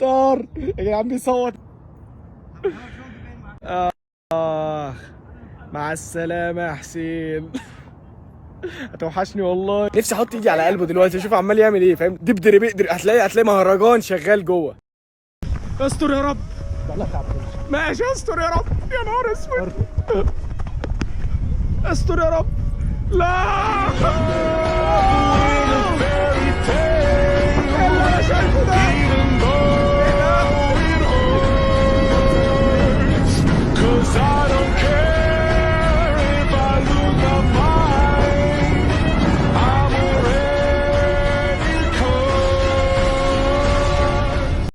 طار يا جدعان، بيصوت. آخ، مع السلامة يا حسين، هتوحشني والله. نفسي احط ايدي على قلبه دلوقتي اشوف عمال يعمل ايه، فاهم؟ دب درب درب، هتلاقي مهرجان شغال جوه. استر يا رب، ماشي، استر يا رب. يا نهار اسود، استر يا رب. لا.